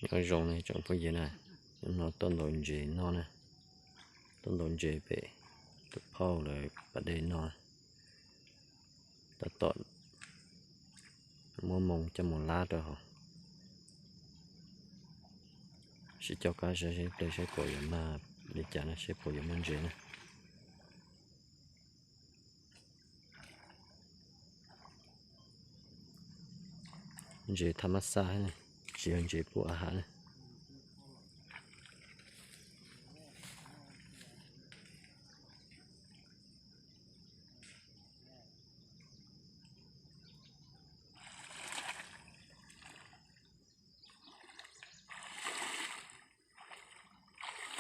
Nyob zoo ne tsoom phooj ywg na, no tuaj ntaus ntses no na, tuaj ntaus ntses pem tus phauj lawv pas dej no, tab tom muab moo coj mus lab rau hauv. Sib coj kab sab seb pliag seb puas yuav mag li cas na, seb puas yuav muaj ntses na. Ntses tham mab xaj, tsis yog ntses pub a hav na.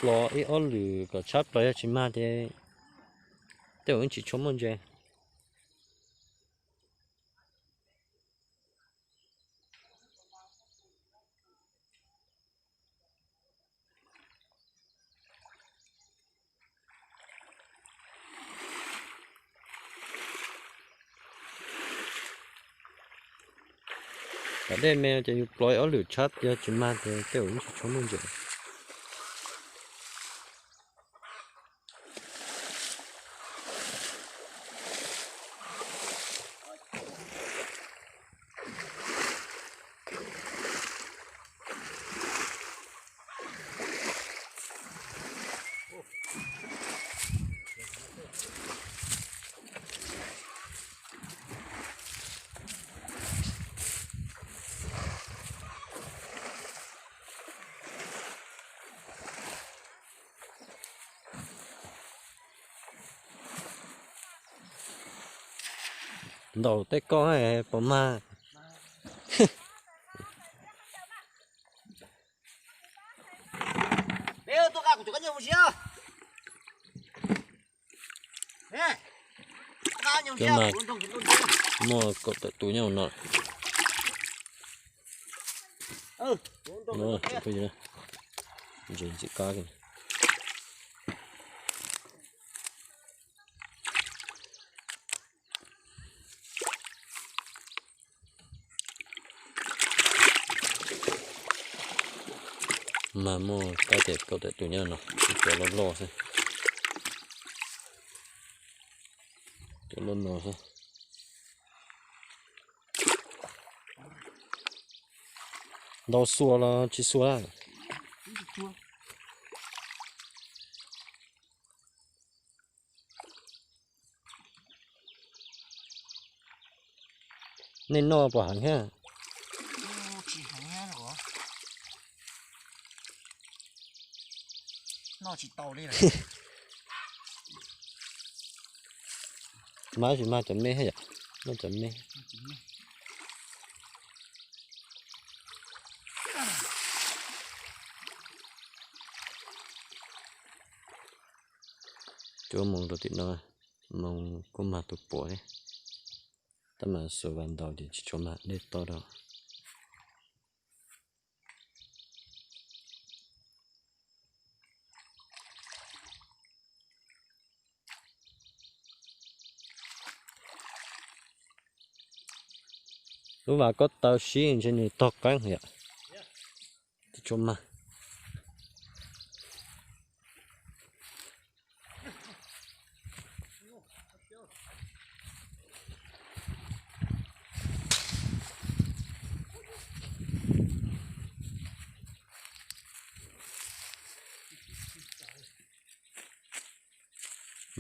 Plos ib ob lwm kom tshab plaws, yog tsis mag ces tej zaum tsis tshua muaj ntses. Pas dej me ces yus plos ib ob lwm tshab, yog tsis mag ces tej zaum tsis tshua muaj ntses. Ntaus tej ko puas mag? Cov mas muaj kaum tawm tus nyob no. Ntses ntxim qab. Mas muaj kab tias kaum tawm tus nyob no, cov loj loj xwb. Cov loj no xwb. Ntau xuas los tsis xuas. Nej noj puas heev thiab? Mas tsis mag cov me thiab yom? Noj cov me. Cuab moo rau tim no, moo kuj mag tus puav thiab. Tab mas xuas vas ntaus ces tsis tshua mag dej tob rau. Lub vas koj taw sib ntshe nws tog qeeb yom. Tsis tshua mag.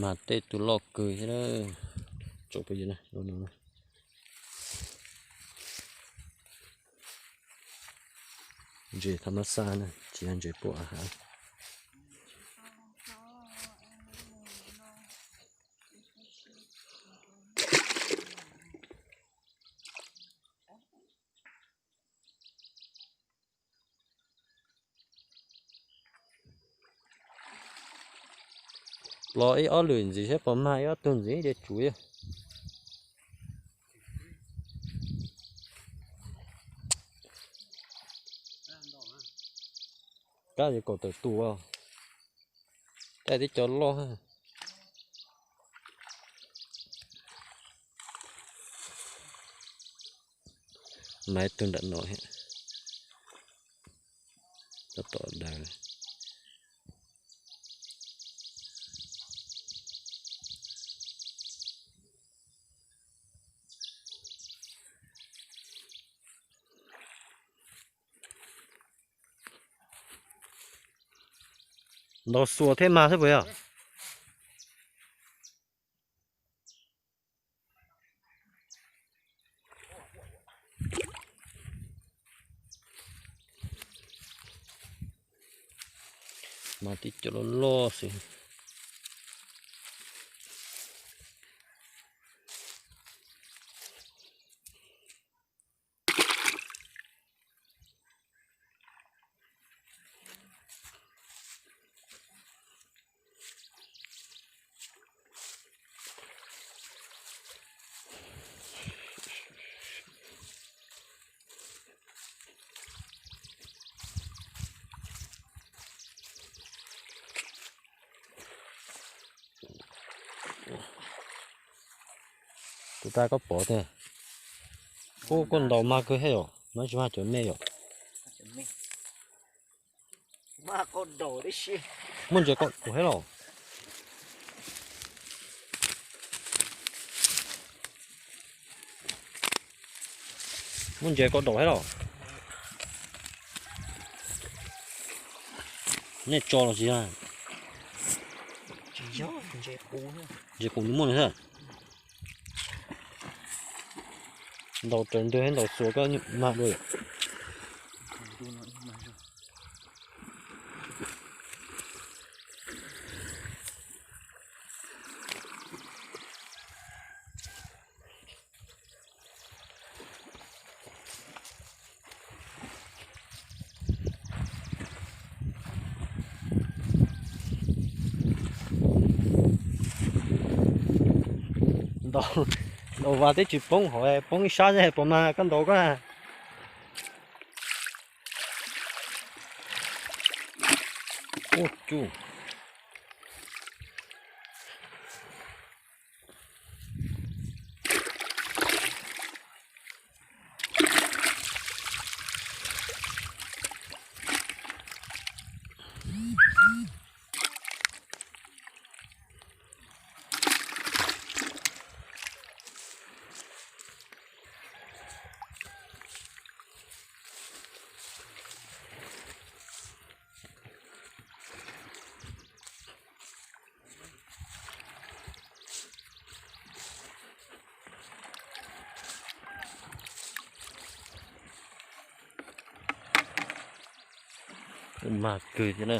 Mas tej tus loj kawg thiab. Tsoom phooj ywg na, ntses tham mas xaj na, tsis yog ntses pub a hav. Los ib ob lwm ntxiv saib puas mag ib ob tug ntxiv ces tsuav yog. Kab yuav kaum tawm tus, caij tib co loj. Mas ib tug nram no thiab. Cov tom daws. Ntaus xuas thiab mas xwb puas yog? Mas tib cov loj loj xwb. Tus tag koj pom tiag. Ub, koj ntaus mag kawg thiab yom, mas tsis mag cov me yom. Muaj ntses koj daus thiab los? Muaj ntses koj daus thiab los? Nej tso los tsis yog? Ntses qus nws muaj nws thiab. Ntaus raws ntug thiab ntaus xuas koj mag dua yom. Ntaus, ntaus vas twb tsis poob hauv, poob ib sab xwb puas mag koj ntaus koj na. Ub, cub. Mag kawg thiab na.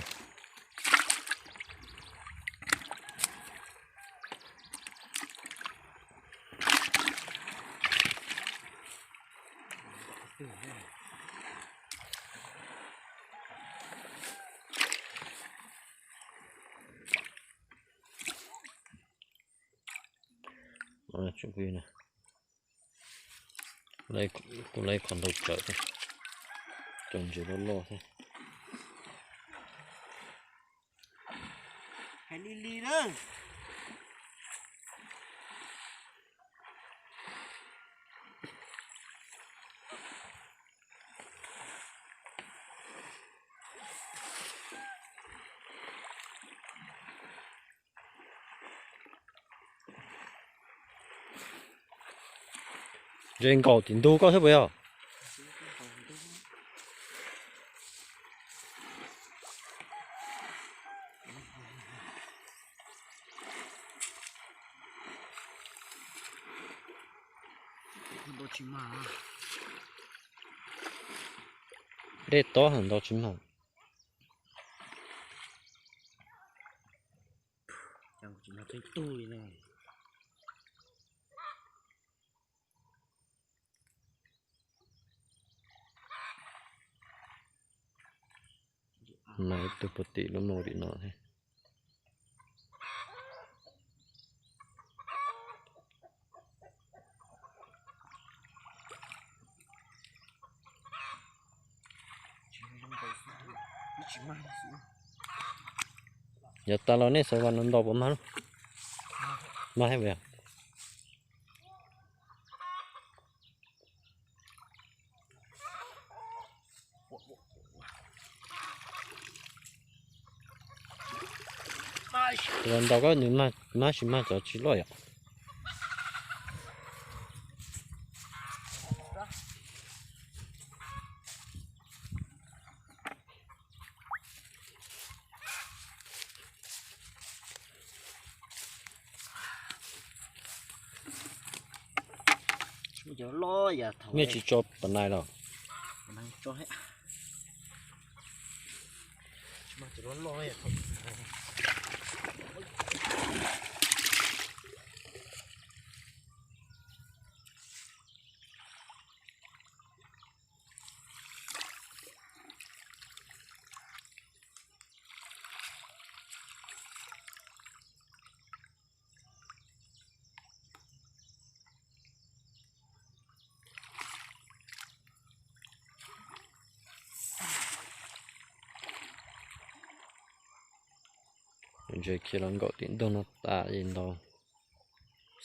Kuv, kuv laib qhov ntau tsawv thiab, cov ntses loj loj thiab. Hais li li na. Ntses nkaum tim ntug koj xwb puas yog? Dej tob heev ntaus tsis mag. Mas ib tug puag tim lub mus tim no thiab. Yog tas los nej xav vas no ntaus puas mag lub? Mag thiab puas yog? Los ntaus koj nws mag, mab tsis mag cov tsis loj yom. Mej tsis tso pam nais los? Ntses khiav los nkaum tim ntug no tas es ntaus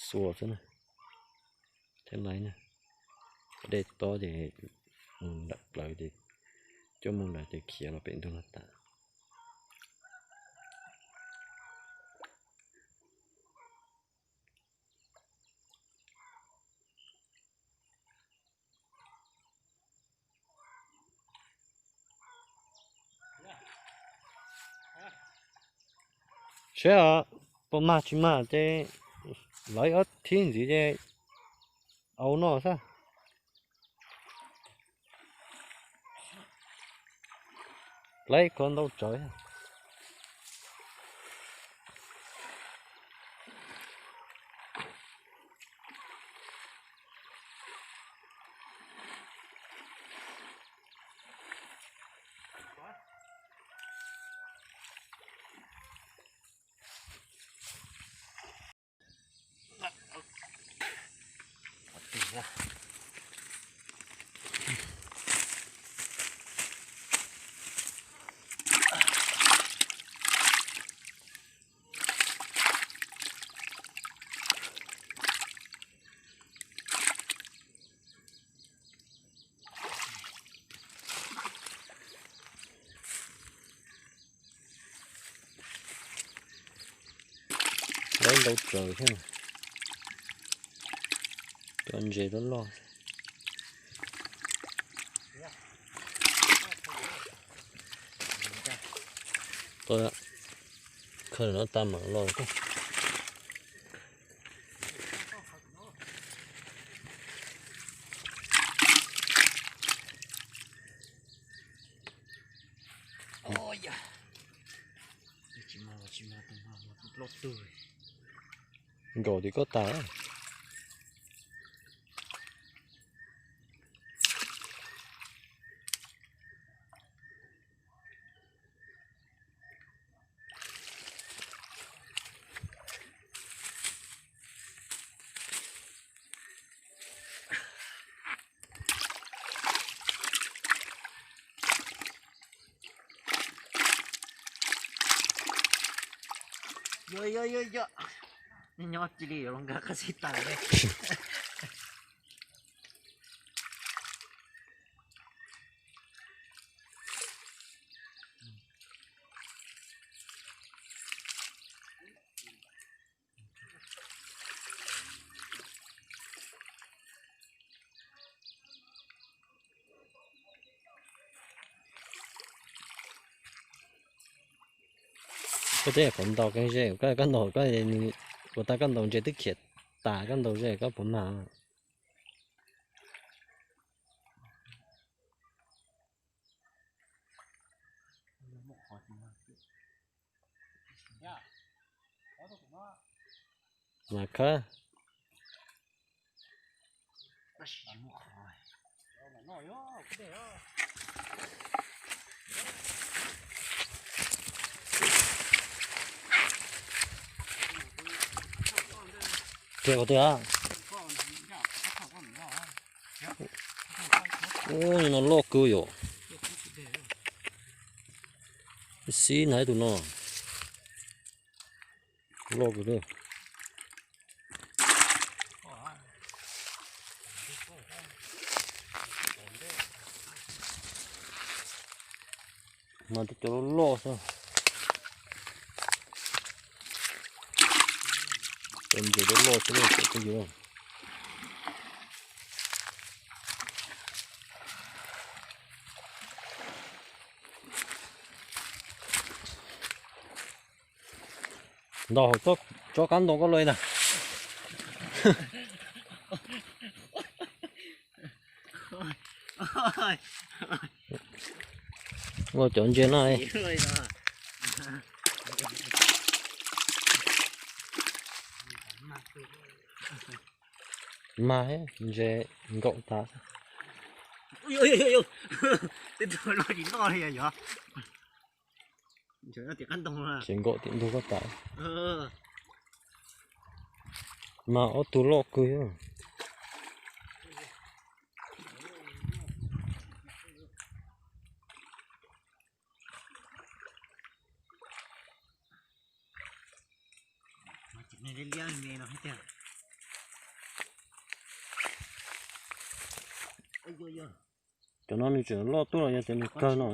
xuas xwb na. Thiab laiv na, dej tob ces mus nram plawv ces coj mus lawm ces khiav los pem ntug no tas. Seb os, puas mag tsis mag ces lawv ob thib ntxiv ces au noj xwb. Lawv qhov ntau tsawv. Lawv ntau tsawv thiab, cov ntses loj loj. Khawb no tag mam los. Nkaum tim koj tas. Yog yog yog yog, nyob cia li yuav los nkag qab xib taws li. Koj twb qhov ntaus kev ze, koj ntaus, koj ua tas koj ntaus ntses twb khiav tas, koj ntaus ze koj puas mag? Mas khawb. Tiag tiag. Ub, no loj kawg yom. Xib na tus no. Loj kawg li. Mas tej cov loj loj xwb. Cov ntses loj loj xwb na, cov phooj ywg. Ntaus hauv tsob qab ntoo koj los na. Ua cov ntses no. Mas ntses nkaum tas. Ces nkaum tim ntug koj tas. Mas ob tug loj kawg. Cov no nws tseem loj tuaj los yog tias nws kawg no.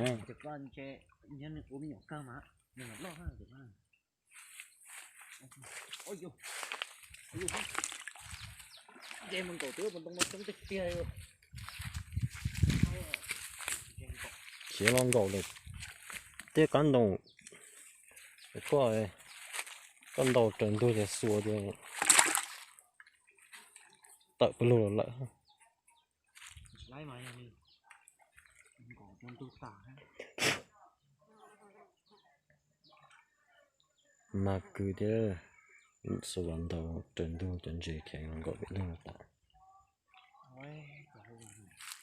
Khiav los nkaum lawm tej qab ntoo. Koj, koj ntaus raws ntug ces xuas ces tawm pawg lug los lawm. Mas kwv thiab, xuas los ntaus raws ntug cov ntses khiav los nkaum pem lug tas.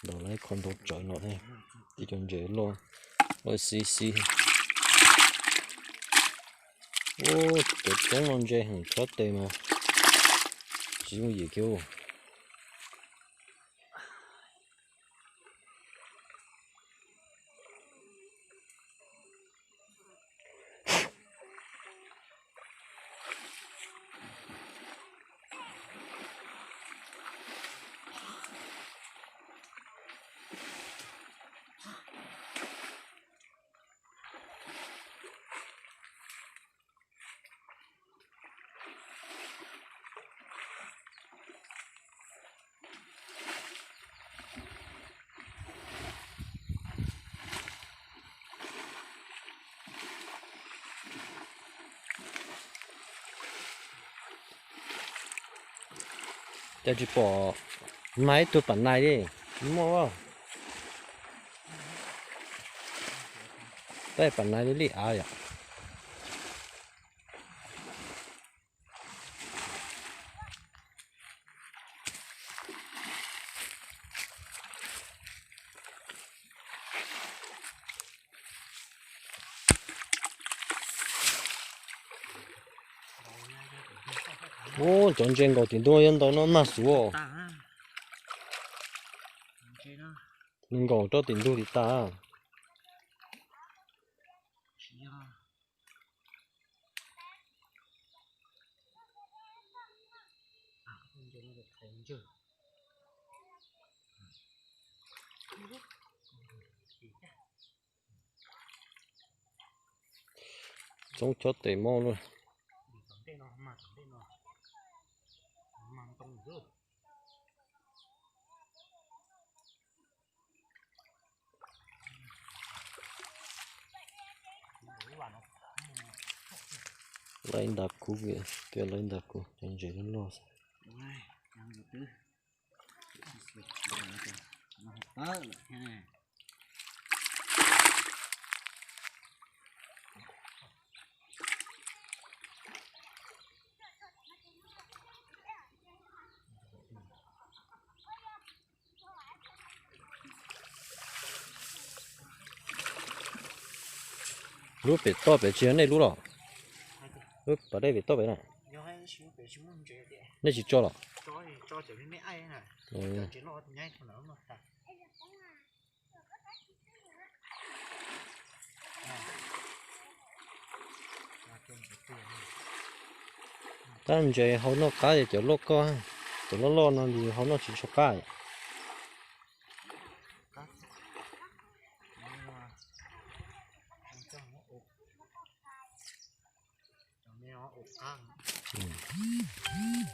Ntaus lawv qhov ntoo tsawv no thiab, ib cov ntses loj, loj xib xib. Ub, cov roob no ntse heev, chob tes mas tsis yooj yim kiag. Cas tsis pom, mas ib tug pam nais li, muaj a. Peb pam nais li li av yom. Ub, cov ntses nkaum tim ntuj yog ntau no mag xuv. Nws nkaum rau tim ntug li tas. Txoob chob tes moj luaj. Lawv nta kuv, tias lawv nta kuv cov ntses loj loj xwb. Lub pem toj pem tsis yog nej lub los? Lub pas dej pem toj pem na. Nej tsis tso los? Tab ntses hau noj qab cov loj koj, cov loj loj no nws hau noj tsis tshua qab. Mm.